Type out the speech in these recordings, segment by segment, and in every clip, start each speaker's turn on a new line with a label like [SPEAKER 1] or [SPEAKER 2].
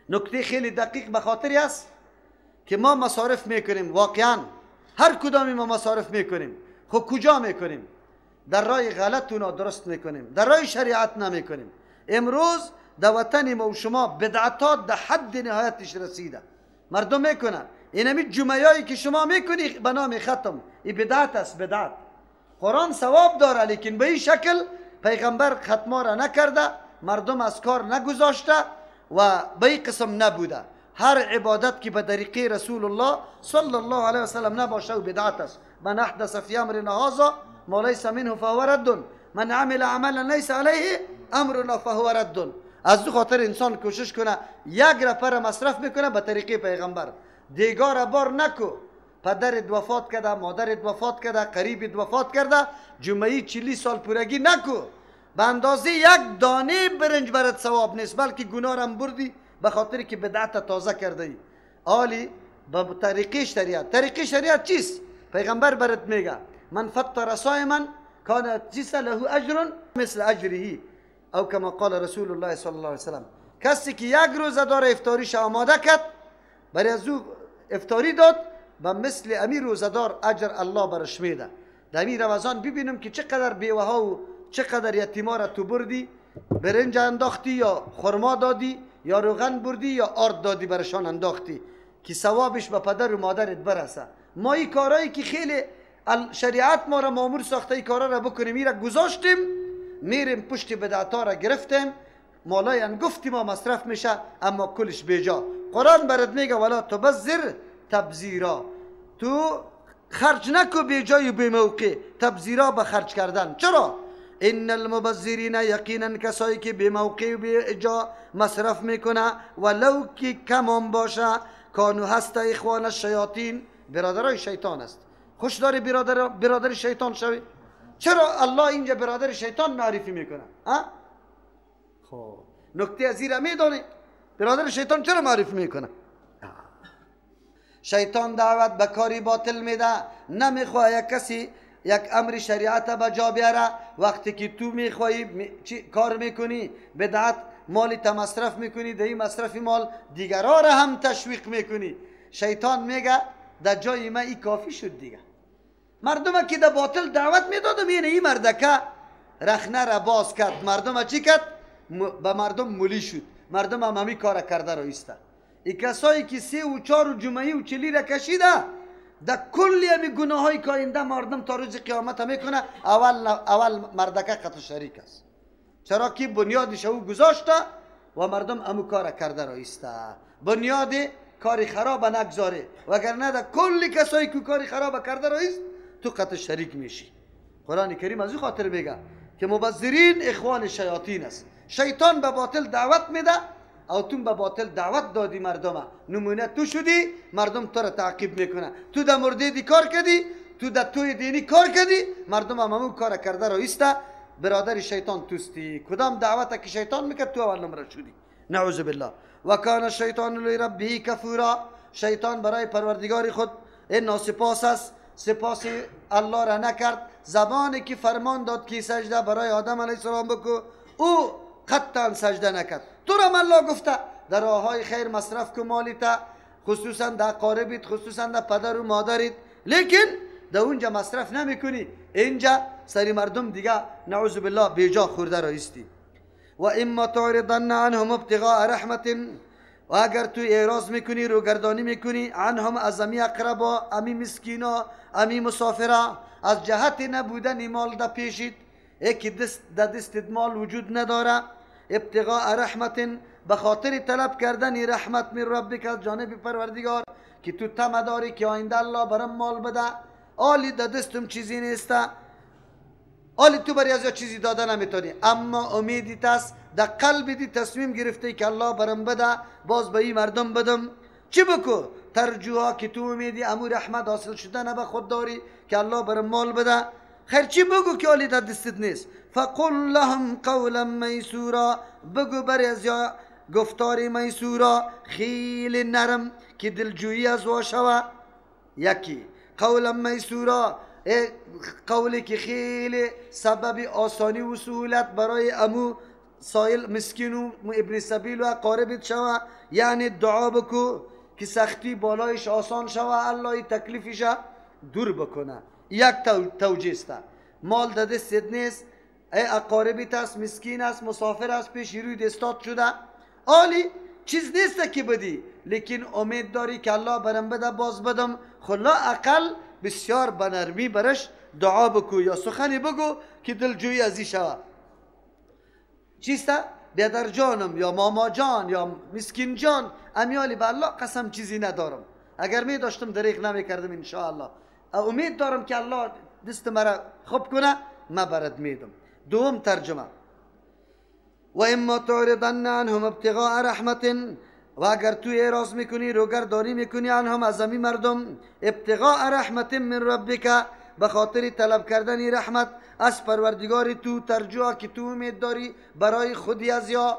[SPEAKER 1] نکته خیلی دقیق به خاطری است که ما مصارف میکنیم، واقعا هر کدامی ما مصارف میکنیم. خب کجا میکنیم؟ در راه غلط و نادرست میکنیم، در راه شریعت نمیکنیم. امروز در وطن ما و شما بدعتات در حد نهایتش رسیده. مردم میکنن اینمی جمعه‌ای که شما میکنی به نام ختم، این بدعت است، بدعت. قرآن ثواب داره، لیکن به این شکل پیغمبر ختما را نکرده، مردم از کار نگذاشته و به این قسم نبوده. هر عبادت که به طریقه رسول الله صلی الله علیه وسلم نباشه و بدعت است. من احدث فی امرنا هذا ما لیس منه فهو رد، من عمل عملا لیس علیه امرنا فهو رد. از دو خاطر انسان کوشش کنه یک رپر مصرف میکنه به طریقه پیغمبر، دیگار بار نکو. پدرت وفات کرده، مادرت وفات کرده، قریبت وفات کرده، جمعی 40 سال پورگی نکو. به اندازه یک دانه برنج برات ثواب نیست، بلکه گناه هم بردی به خاطر که بدعت تازه کرده ای. آلی به طریقه شریعت. طریقه شریعت چیست؟ پیغمبر برات میگه من فطر صائما کان چیست له اجر مثل اجره او کما قال رسول الله صلی الله علیه وسلم. کسی که یک روزه داره افطاریش آماده کرد، برای از او افطاری داد، و مثل امیر روزه‌دار اجر الله برش میده. در امیر رمضان ببینم که چقدر بیوه ها و چقدر یتیما را تو بردی، برنج انداختی یا خرما دادی یا روغن بردی یا آرد دادی برشان انداختی که ثوابش به پدر و مادرت برسه. ما این کارهایی که خیلی شریعت ما را مامور ساخته این کارا را بکنیم، این را گذاشتیم، میریم پشت بدعتا را گرفتیم، مالای انگفتی ما مصرف میشه، اما کلش بیجا. قرآن برات میگه ولا تبذر تبذیرا، تو خرج نکو بی جای و بی موقع، تبذیرا به خرج کردن. چرا؟ ان المبذرین، یقینا کسایی که بی موقع و بی جا مصرف میکنه ولو که کمان باشه، کانو هست اخوان الشیاطین، برادرای شیطان است. خوش داری برادر شیطان شوی؟ چرا الله اینجا برادر شیطان معرفی میکنه؟ خب نکته از این میدانی برادر شیطان چرا معرفی میکنه؟ شیطان دعوت به کاری باطل میده، نمیخواه یک کسی یک امر شریعت به جا بیاره. وقتی که تو میخوایی کار میکنی، بدعت مالی تا مصرف میکنی، در این مصرف مال دیگرها را هم تشویق میکنی. شیطان میگه در جای ما این کافی شد دیگه. مردم که در باطل دعوت میدادم، اینه این مردکه رخنه را باز کرد، مردم چی کرد؟ به مردم مولی شد، مردم هم همی کار کرده را ایسته. ای کسایی که 3 و 4 و جمعی و 40 را کشیده، در کلی همی گناه های که آینده مردم تا روز قیامت میکنه، اول مردکه قطع شریک است. چرا که بنیادش او گذاشته و مردم امو کار کرده را ایسته. بنیاد کاری خراب نگذاره، وگرنه در کلی کسایی که کاری خراب کرده را ایست، تو قطع شریک میشی. قرآن کریم از او خاطر میگه که مبذرین اخوان شیاطین است. شیطان به باطل دعوت میده، او تو به باطل دعوت دادی مردم، نمونه تو شدی، مردم تو را تعقیب میکنه. تو در مرده دی کار کردی، تو در توی دینی کار کردی، مردم هم همون کار کرده را ایسته. برادر شیطان توستی، کدام دعوت که شیطان میکرد تو اول نمره شدی. نعوذ بالله. و کان الشیطان لربه کفورا، شیطان برای پروردگار خود ناسپاس است، سپاس الله را نکرد. زبانی که فرمان داد که سجده برای آدم علیه السلام بکو، او قطعا سجده نکرد. تو را الله گفته در راههای خیر مصرف کو مالیت، خصوصا در قاربیت، خصوصا در پدر و مادریت، لیکن در اونجا مصرف نمیکنی، اینجا سری مردم دیگه نعوذ بالله بیجا خورده را ایستی. و اما تعرضن عنهم ابتغاء رحمت، و اگر تو اعراض میکنی، روگردانی میکنی، عنهم از امی اقربا، امی مسکینا، امی مسافرا، از جهت نبودن مال در پیشید، یکی دست در دستت مال وجود نداره، ابتغاء رحمت، به خاطر طلب کردن رحمت من ربک، از جانب پروردگار که تو طمع داری که آینده الله برام مال بده، آلی در دستم چیزی نیست، آلی تو برای از چیزی داده نمیتونی، اما امیدیت است، در قلب دی تصمیم گرفته که الله برام بده، باز به این مردم بدم. چی بکو؟ ترجوها که تو امیدی امو رحمت حاصل شدن به خود داری که الله برام مال بده. خیر چی بگو که آلی در دستت نیست؟ فقل لهم قولا میسورا، بگو برای از گفتار میسورا، خیلی نرم که دلجویی از وا شوه. یکی قولا میسورا، قولی که خیلی سبب آسانی و سهولت برای امو سایل مسکین و ابن سبیل و اقاربت شوه، یعنی دعا بکو که سختی بالایش آسان شوه، الله تکلیفش دور بکنه. یک توجیه است. مال در دستت نیست، ای اقاربیت است، مسکین است، مسافر است، پیش روی دستات شده، عالی چیز نیست که بدی، لیکن امید داری که الله برم بده باز بدم، خلا اقل بسیار بنرمی برش دعا بکو یا سخنی بگو که دلجویی ازی شوه. چیست؟ بیادر جانم یا ماما جان یا مسکین جان، امیالی به الله قسم چیزی ندارم، اگر می داشتم دریغ نمی کردم انشاءالله، امید دارم که الله دست مرا خوب کنه ما برد میدم. دوم ترجمه و اما تعرضن عنهم ابتغاء رحمت، و اگر تو اعراض میکنی، روگردانی میکنی، عنهم از امی مردم، ابتغاء رحمت من ربک، به خاطر طلب کردن رحمت از پروردگار تو، ترجوع که تو امید داری برای خودی از یا،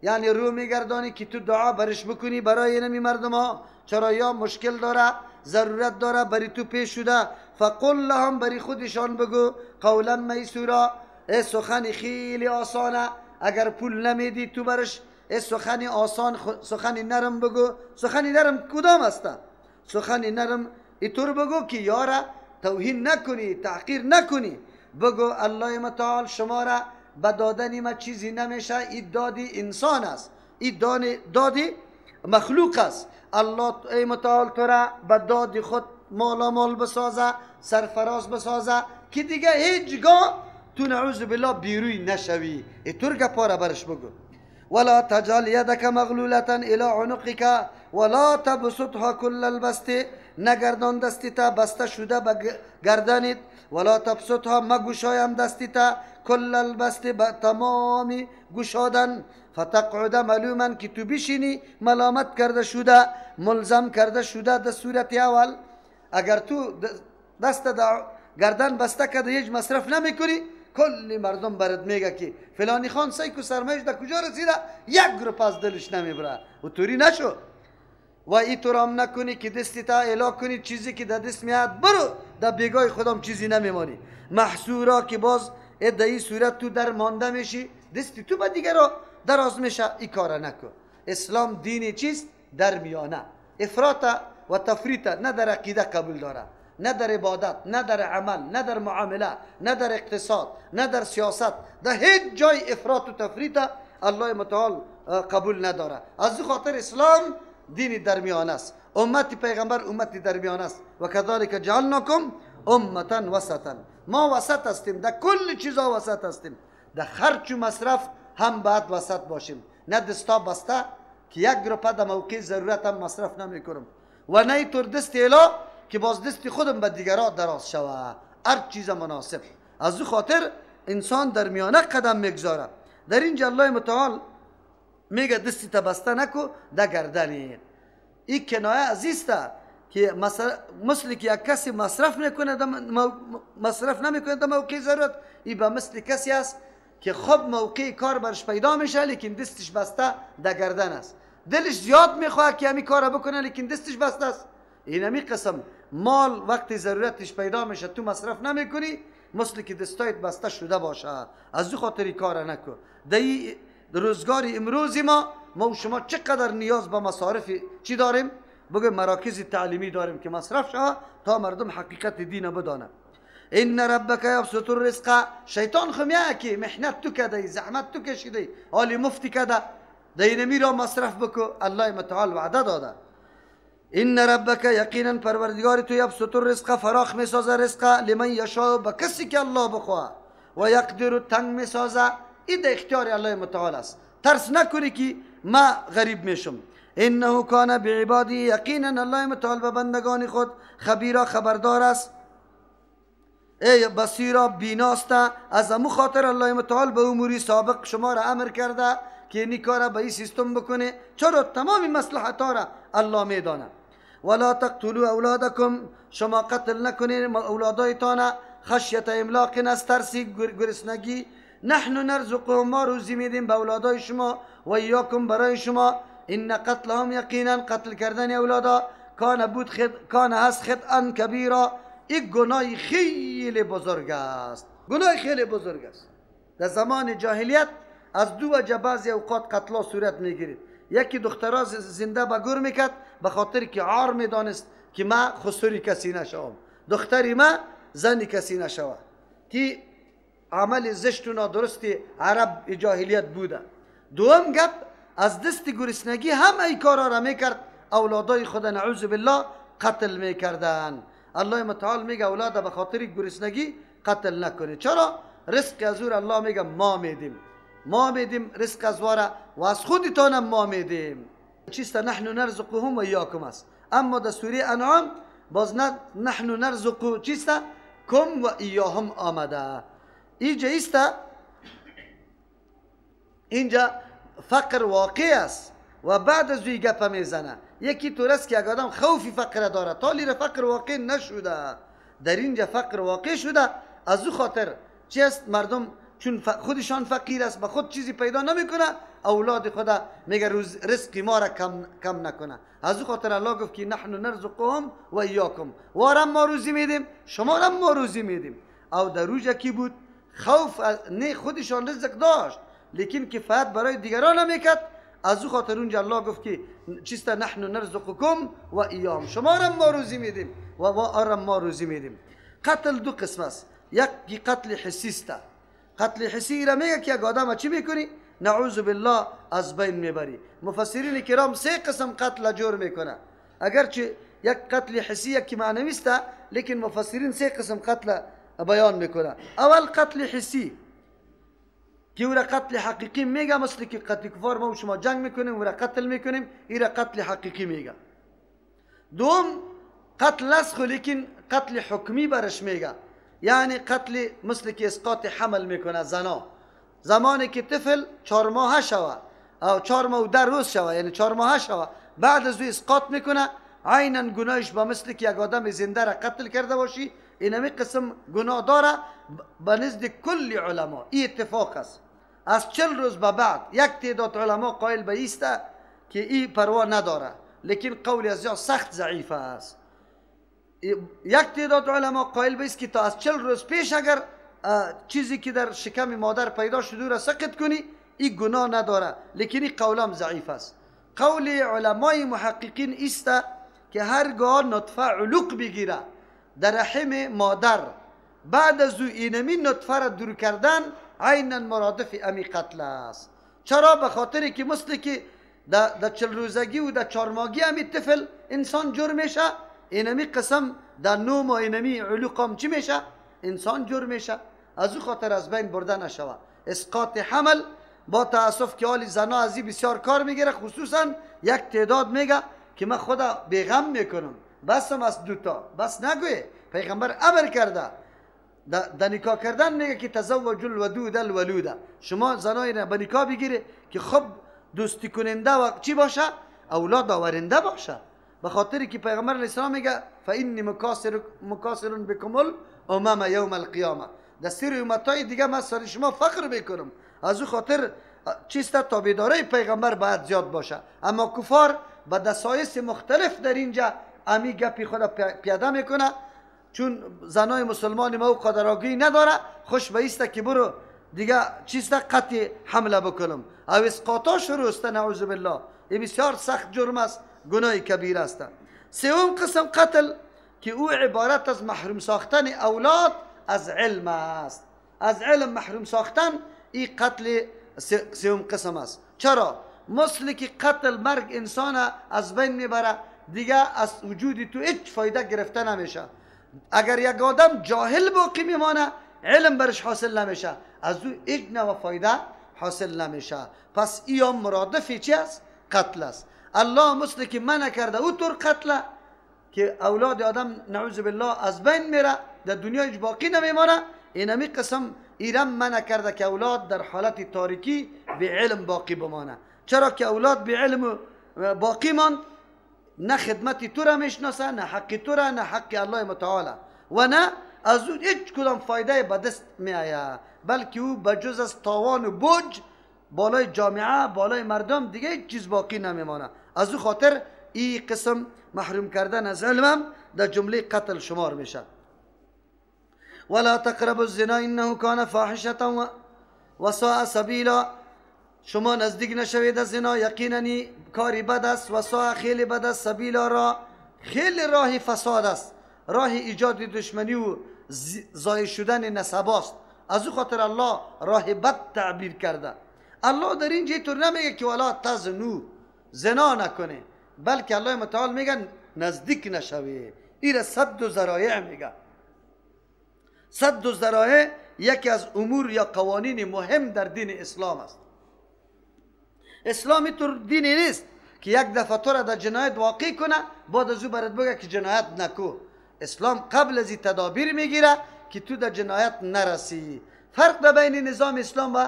[SPEAKER 1] یعنی رو میگردانی که تو دعا برش بکنی برای نمی مردم ها، چرا یا مشکل داره، ضرورت داره، بری تو پیش شده. فقل لهم، بری خودشان بگو، قولا میسورا، ای سخن خیلی آسانه، اگر پول نمیدی تو برش ای سخن آسان، سخن نرم بگو. سخن نرم کدام است؟ سخن نرم اینطور بگو که یاره توهین نکنی، تحقیر نکنی، بگو الله متعال شما را به دادن ما چیزی نمیشه، این دادی انسان است، این دادی مخلوق است، الله ای متعال تو را به داد خود مالا مال بسازه، سرفراز بسازه که دیگه هیچگاه تو نعوذ بالله بیروی نشوی. اینطور گپا را برش بگو. ولا تجعل يدك مغلولة الى عنقك ولا تبسطها كل البسط، نگردان دستی تا بسته شده به گردنت، ولا تبسطها مگوشایم دستی تا کل البسط به تمامی گشادن، فتقعد ملوما که تو بشینی ملامت کرده شده، ملزم کرده شده در صورت اول. اگر تو دست در گردن بسته کرده هیچ مصرف نمیکنی، کل مردم برات میگه که فلانی خان سیکو سرمایش در کجا رسیده، یک گروپ از دلش نمیبره و توری نشو. و اینطور هم نکنی که دستی تا اعلا کنی چیزی که در دست میاد برو در بیگاه خودم چیزی نمیمانی، محصورا که باز در این صورت تو در مانده میشی، دستی تو به دیگر را دراز میشه. این کار نکن. اسلام دین چیست؟ در میانه، افراط و تفریط نه در عقیده قبول داره، نه در عبادت، نه در عمل، نه در معامله، نه در اقتصاد، نه در سیاست، در هیچ جای افراط و تفریط الله متعال قبول نداره. از خاطر اسلام دین درمیان است، امت پیغمبر امت درمیان است. و کذالک جعلناکم امتا وسطا، ما وسط هستیم، در کل چیزا وسط هستیم، در خرچ و مصرف هم باید وسط باشیم، نه دستا بسته که یک گروپه در موقع ضرورت هم مصرف نمیکنم، و نه اینطور دست الا که باز دست خودم به دیگران دراز شوه. هر چیز مناسب. از او خاطر انسان در میانه قدم میگذاره. در اینجا الله متعال میگه دستی تا بسته نکو در گردنی. این کنایه عزیزته که مثل که یک کسی مصرف میکنه مصرف نمیکنه در موقع ضرورت، این به مثل کسی است که خب موقع کار برش پیدا میشه لیکن دستش بسته در گردن است، دلش زیاد میخواد که همین کار بکنه لیکن دستش بسته است. این همی قسم مال وقتی ضرورتش پیدا میشه تو مصرف نمیکنی، مثل که دستایت بسته شده باشه. از او خاطر کار نکن. در روزگار امروزی ما و شما چقدر نیاز به مصارف چی داریم؟ بگو مراکز تعلیمی داریم که مصرف شوه تا مردم حقیقت دین بدانه. ان ربک یبسط الرزق، شیطان خمیه که محنت تو کده، زحمت تو کشیده، حالی مفتی کده، دینمی را مصرف بکو. الله متعال وعده داده. ان ربک یقینا پروردگار تو یبسط الرزق فراخ میسازه رزق لمن یشاء به کسی که الله بخواه، و یقدر تنگ میسازه. این در اختیار الله متعال است. ترس نکنی که ما غریب میشم. انه کان بعبادی، یقینا الله متعال به بندگان خود خبیرا خبردار است، ای بصیرا بیناست. از امو خاطر الله متعال به اموری سابق شما را امر کرده که این کار به این سیستم بکنه، چرا تمام مصلحت ها را الله میدانه. ولا تقتلوا اولادکم، شما قتل نکنید اولادایتان خشیت املاق، از ترس گرسنگی. نحن نرزقهم، ما روزی میدیم به اولادای شما، و ایاکم برای شما. ان قتلهم یقینا قتل کردن اولادا کان بود کان هست خطأ کبیرا، این گناه خیلی بزرگ است، گناه خیلی بزرگ است. در زمان جاهلیت از دو وجه بعضی اوقات قتلا صورت میگیرید. یکی دخترها زنده به گور میکرد به خاطر که عار میدانست که ما خسوری کسی نشوم، دختری ما زنی کسی نشوه، که عمل زشت و نادرست عرب جاهلیت بوده. دوم گپ از دست گرسنگی هم ای کارا را میکرد، اولادای خود نعوذ بالله قتل میکردن. الله متعال میگه اولاد به خاطر گرسنگی قتل نکنید. چرا؟ رزق از او الله میگه ما میدیم، ما میدیم رزق از واره و از خودتانم ما میدیم. چیست؟ نحن نرزقهم و ایاکم است. اما در سوره انعام باز نحن نرزق چیست؟ کم و ایاهم آمده. اینجا ایست، اینجا فقر واقع است و بعد از وی گپ میزنه. یکی طور است که اگه آدم خوفی فقر داره تا لیر فقر واقع نشده، در اینجا فقر واقع شده. از او خاطر چی است؟ مردم چون خودشان فقیر است، به خود چیزی پیدا نمیکنه، اولاد خدا میگه رزق ما را کم نکنه. از او خاطر الله گفت که نحن نرزقهم و ایاکم، وارم ما روزی میدیم، شما را ما روزی میدیم. او در روزه کی بود؟ خوف نه خودشان رزق داشت، لیکن کفایت برای دیگران نمیکرد. از او خاطر اونجا الله گفت که چیست؟ نحن نرزقکم و ایاهم، شما را ما روزی میدیم و ما ما روزی میدیم. قتل دو قسم است. یکی قتل حسی است. قتل حسی را میگه که یک آدم چی میکنی؟ نعوذ بالله از بین میبری. مفسرین کرام سه قسم قتل جور میکنه، اگرچه یک قتل حسی یکی معنوی است، لیکن مفسرین سه قسم قتل بیان میکنه. اول قتل حسی که او را قتل حقیقی میگه، مثل که قتل کفار ما و شما جنگ میکنیم او را قتل میکنیم، ای را قتل حقیقی میگه. دوم قتل است لیکن قتل حکمی برش میگه، یعنی قتل مثل که اسقاط حمل میکنه زنا. زمانی که طفل 4 ماهه شوه او 4 ماه و 10 روز شوه، یعنی 4 ماهه شوه، بعد از او اسقاط میکنه، عینا گناهش با مثل که یک آدم زنده را قتل کرده باشی، اینمی قسم گناه داره به نزد کل علما. این اتفاق است. از 40 روز به بعد یک تعداد علما قائل به ایسته که این پروا نداره، لیکن قول از یا سخت ضعیف است. یک تعداد علما قائل به است که تا از 40 روز پیش اگر چیزی که در شکم مادر پیدا شده را سقط کنی این گناه نداره، لیکن این قولم ضعیف است. قول علمای محققین است که هرگاه نطفه علوق بگیره در رحم مادر، بعد از او اینمی نطفه را دور کردن عینا مرادف امی قتل است. چرا؟ به خاطر که مثل که در 40 روزگی و در 4 ماهگی امی طفل انسان جور میشه، اینمی قسم در 9 ماه اینمی علوق هم چی میشه؟ انسان جور میشه. از او خاطر از بین برده نشوه. اسقاط حمل با تاسف که حال زنا از این بسیار کار میگیره، خصوصا یک تعداد میگه که من خدا بیغم میکنم، بسم از دوتا بس نگوی. پیغمبر امر کرده در نکاح کردن، میگه که تزوج الودود الولوده، شما زنای را به نکاح بگیره که خب دوستی کننده و چی باشه؟ اولاد آورنده باشه. به خاطر که پیغمبر علیه السلام میگه فانی مکاسر بکم الامم یوم القیامه، در سیر امتای دیگه من سر شما فخر میکنم. از او خاطر چیست؟ تابعدارای پیغمبر باید زیاد باشه. اما کفار با دسایس مختلف در اینجا امی گپی خود پیاده میکنه، چون زنای مسلمان ما او قدر آگاهی نداره، خوش به ایست که برو دیگه چیست قطع حمله بکنم او اسقاطا شروع است نعوذ بالله. این بسیار سخت جرم است، گناه کبیر است. سوم قسم قتل که او عبارت از محروم ساختن اولاد از علم است. از علم محروم ساختن این قتل سوم قسم است. چرا؟ مثل که قتل مرگ انسان از بین میبره، دیگه از وجود تو هیچ فایده گرفته نمیشه. اگر یک آدم جاهل باقی میمانه، علم برش حاصل نمیشه، از او هیچ نوع فایده حاصل نمیشه. پس این مرادف چی است؟ قتل است. الله مثل که منع کرده او طور قتل که اولاد آدم نعوذ بالله از بین میره، در دنیا هیچ باقی نمیمانه، اینمی قسم ایرم منع کرده که اولاد در حالت تاریکی به علم باقی بمانه. چرا که اولاد به علم باقی ماند، نه خدمت تو را میشناسه، نه حق تو را، نه حق الله متعال، و نه از او هیچ کدام فایده به دست میآید، بلکه او به جز از تاوان و بوج بالای جامعه، بالای مردم دیگه هیچ چیز باقی نمیمانه. از او خاطر این قسم محروم کردن از علمم در جمله قتل شمار میشه. ولا تقربوا الزنا انه كان فاحشة وساء سبیلا. شما نزدیک نشوید از زنا، یقینا کاری بد است و ساء خیلی بد است، سبیل را خیلی راه فساد است، راه ایجاد دشمنی و ضایع شدن نسب است. از او خاطر الله راه بد تعبیر کرده. الله در اینجا طور نمیگه که ولا تزنو، زنا نکنه، بلکه الله متعال میگه نزدیک نشوی. ایره سد و ذرایع میگه. سد و ذرایع یکی از امور یا قوانین مهم در دین اسلام است. اسلام طور دینی نیست که یک دفعه تو را در جنایت واقع کنه بعد از او برات بگه که جنایت نکو. اسلام قبل از این تدابیر میگیره که تو در جنایت نرسی. فرق در بین نظام اسلام و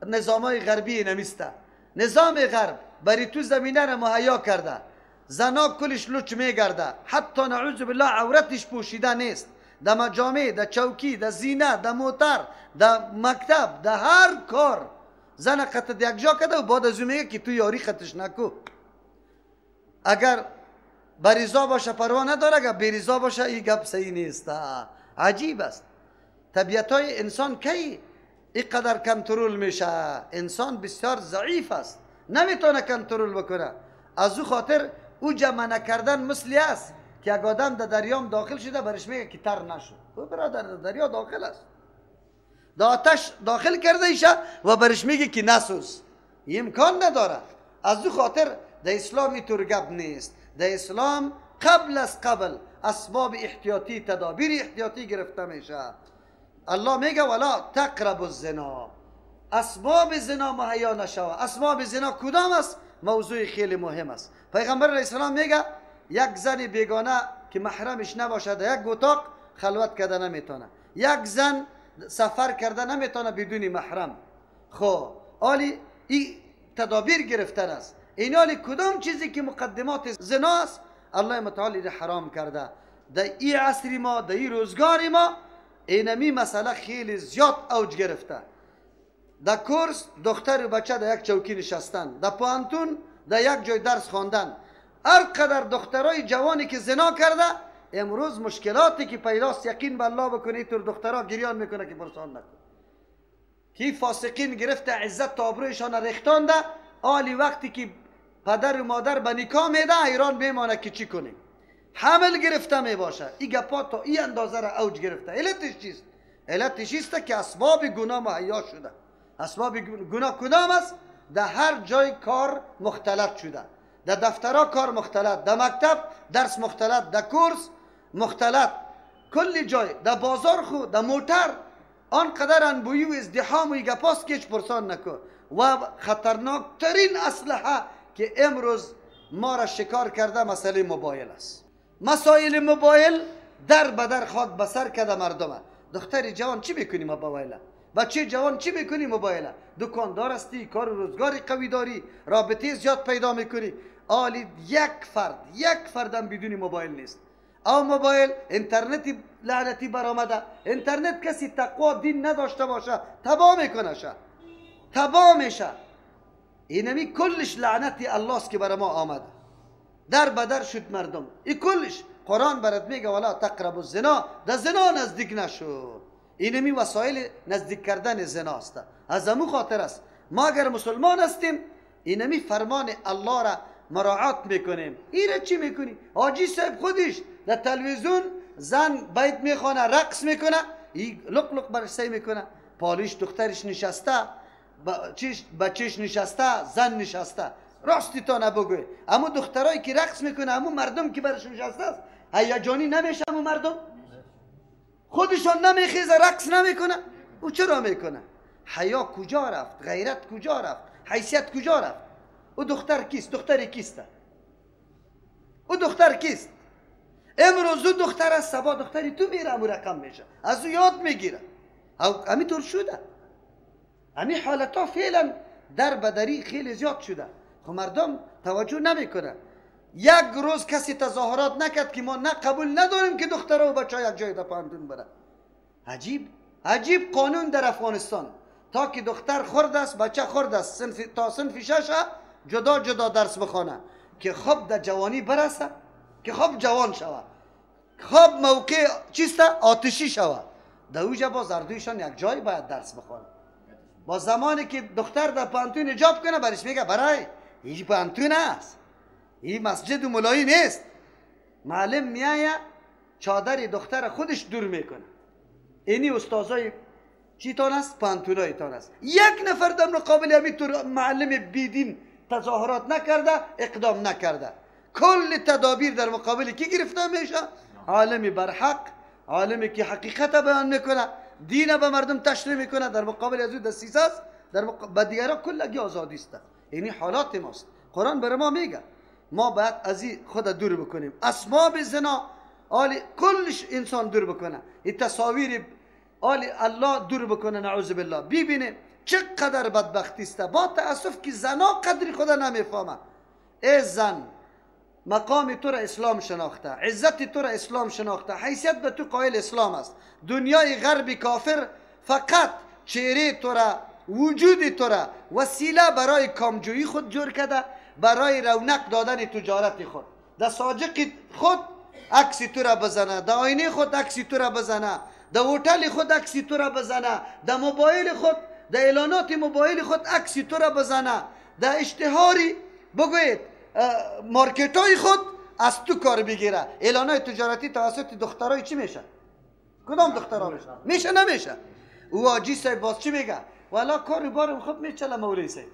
[SPEAKER 1] نظام های غربی نمیسته. نظام غرب برای تو زمینه را مهیا کرده، زنا کلش لچ میگرده، حتی نعوذ بالله عورتش پوشیده نیست، در مجامع، در چوکی، در زینه، در موتر، در مکتب، در هر کار زن قطع یک جا کرده و بعد از او میگه که تو یاری خطش نکو. اگر بریزا باشه پروا نداره، اگر بیریزا باشه این گپ صحیح نیست. عجیب است طبیعت های انسان کی اینقدر کنترل میشه. انسان بسیار ضعیف است، نمیتونه کنترل بکنه. از او خاطر او جمع نکردن مثلی است که اگه آدم در دریام داخل شده برش میگه که تر نشو. او برادر در دریا داخل است، در آتش داخل کرده ایشه و برش میگه که نسوز، امکان نداره. از او خاطر در اسلام اینطور گپ نیست. در اسلام قبل از قبل اسباب احتیاطی، تدابیر احتیاطی گرفته میشه. الله میگه ولا تقربوا الزنا، اسباب زنا مهیا نشوه. اسباب زنا کدام است؟ موضوع خیلی مهم است. پیغمبر علیه السلام میگه یک زن بیگانه که محرمش نباشد در یک اتاق خلوت کرده نمیتونه، یک زن سفر کرده نمیتونه بدون محرم. خب آلی این تدابیر گرفتن است. این آلی کدام چیزی که مقدمات زنا است الله متعال را حرام کرده. در این عصر ما، در این روزگار ما، اینمی مسئله خیلی زیاد اوج گرفته. در کورس دختر و بچه در یک چوکی نشستن، در پوهنتون در یک جای درس خواندن. هر قدر دخترای جوانی که زنا کرده امروز مشکلاتی که پیداست، یقین به الله بکنید تر دخترها گریان میکنه که پرسان نکن که فاسقین گرفته عزت و آبرویشان ریختانده. آلی وقتی که پدر و مادر به نکاح میده ایران میمانه که چی کنیم، حمل گرفته میباشه. این گپا تا این اندازه را اوج گرفته. علتش چیست؟ علتش چیست که اسباب گناه مهیا شده. اسباب گناه کدام است؟ در هر جای کار مختلط شده، در دفترها کار مختلط، در مکتب درس مختلط، در کورس مختلط، کل جای، در بازار خو، در موتر، آنقدر انبویی و ازدحام و گپاست که هیچ پرسان نکن. و خطرناکترین اسلحه که امروز ما را شکار کرده مسئله موبایل است. مسائل موبایل در به در خاک به سر کرده مردمه. دختر جوان چی میکنی موبایل؟ بچه جوان چی میکنی موبایل؟ دکاندار هستی، کار و روزگار قوی داری، رابطه زیاد پیدا میکنی. آلی یک فرد، یک فردم بدون موبایل نیست. او موبایل اینترنت لعنتی برآمده. اینترنت کسی تقوا دین نداشته باشه تباه میکنه، تباه میشه. اینمی کلش لعنتی الله است که برای ما آمده. در بدر شد مردم. این کلش قرآن برات میگه ولا تقربوا الزنا، در زنا نزدیک نشو. اینمی وسایل نزدیک کردن زنا است. از امو خاطر است ما اگر مسلمان هستیم اینمی فرمان الله را مراعات میکنیم. این چی میکنی؟ حاجی صاحب خودش در تلویزیون زن بیت میخوانه، رقص میکنه، این لق لق برش سعی میکنه، پالویش دخترش نشسته، بچهش نشسته، زن نشسته. راستی تا نبگوی اما دخترایی که رقص میکنه، اما مردم که برش نشسته است هیجانی نمیشه، اما مردم خودشان نمیخیزه، رقص نمیکنه. او چرا میکنه؟ حیا کجا رفت؟ غیرت کجا رفت؟ حیثیت کجا رفت؟ او دختر کیست؟ دختر کیست؟ او دختر کیست؟ امروز او دختر است، صبا دختری تو میره، امو رقم میشه، از او یاد میگیره. همینطور شده. همین حالت ها فعلا در بدری خیلی زیاد شده. خب مردم توجه نمیکنه. یک روز کسی تظاهرات نکرد که ما نه قبول نداریم که دخترها و بچه یک جای در پوهنتون بره. عجیب عجیب قانون در افغانستان، تا که دختر خرد است، بچه خرد است، تا صنف شش جدا جدا درس بخوانه که خب در جوانی برسه، که خب جوان شوه، خب موقع چیست آتشی شوه. در اوجا باز هردویشان یک جای باید درس بخوانه. با زمانی که دختر در پانتون حجاب کنه برش میگه برای این پانتون است، این مسجد و ملایی نیست. معلم میایه چادر دختر خودش دور میکنه. اینی استادای چی تان است؟ پانتونای تان است. یک نفر در مقابل همین معلم بیدین تظاهرات نکرده، اقدام نکرده. کل تدابیر در مقابل کی گرفته میشه؟ عالم برحق، عالمی که حقیقت بیان میکنه، دین به مردم تشریح میکنه، در مقابل از او دسیسه است، در مقابل دیگران کلگی آزادی است. اینی حالات ماست. قرآن برای ما میگه ما باید از این خود دور بکنیم. اسباب زنا آلی کلش انسان دور بکنه، این تصاویر آلی الله دور بکنه، نعوذ بالله. ببینه چقدر بدبختی است. با تاسف که زنا قدر خدا نمیفهمه. ای زن، مقام تو را اسلام شناخته، عزت تو را اسلام شناخته، حیثیت به تو قائل اسلام است. دنیای غرب کافر فقط چهره تو را، وجود تو را وسیله برای کامجویی خود جور کرده، برای رونق دادن تجارت خود. در ساجق خود عکس تو را بزنه، در آینه خود عکس تو را بزنه، در هتل خود عکس تو را بزنه، در موبایل خود، در اعلانات موبایل خود عکس تو را بزنه، در اشتهاری بگوید مارکت های خود از تو کار بگیره. اعلانات تجارتی توسط دخترای چی میشه؟ کدام دخترها میشه؟ میشه نمیشه؟ او حاجی صاحب باز چی میگه؟ والا کار بارم خوب میچله مولوی صاحب.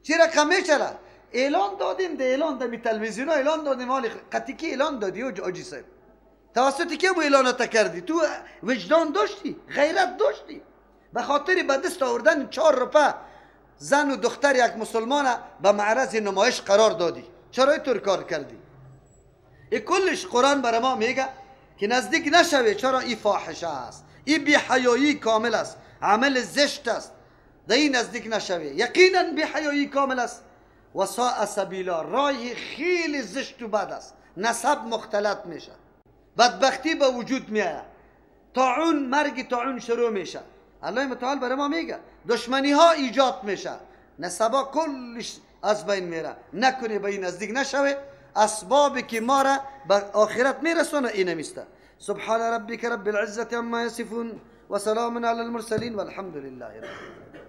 [SPEAKER 1] چی رقم میچله؟ اعلان دادیم، ده اعلان دادیم تلویزیون اعلان دادیم، حال قطیکی اعلان دادی او حاجی صاحب. توسط کی بو اعلانات کردی؟ تو وجدان داشتی، غیرت داشتی. به خاطر به دست آوردن 4 روپه زن و دختر یک مسلمان به معرض نمایش قرار دادی. چرا اینطور کار کردی؟ ای کلش قرآن برای ما میگه که نزدیک نشوی. چرا؟ ای فاحشه است، ای بی‌حیایی کامل است، عمل زشت است، در این نزدیک نشوی. یقینا بی‌حیایی کامل است. و ساء سبیلا، راه خیلی زشت و بد است. نسب مختلط میشه، بدبختی به وجود میآید، طاعون، مرگ طاعون شروع میشه. الله متعال برای ما میگه دشمنی ها ایجاد میشه، نسبا کلش از بین میره. نکنه به این نزدیک نشوه. اسبابی که ما را به آخرت میرسونه این نمیسته. سبحان ربک رب العزة عما یصفون و سلام علی المرسلین والحمد لله رب العالمین.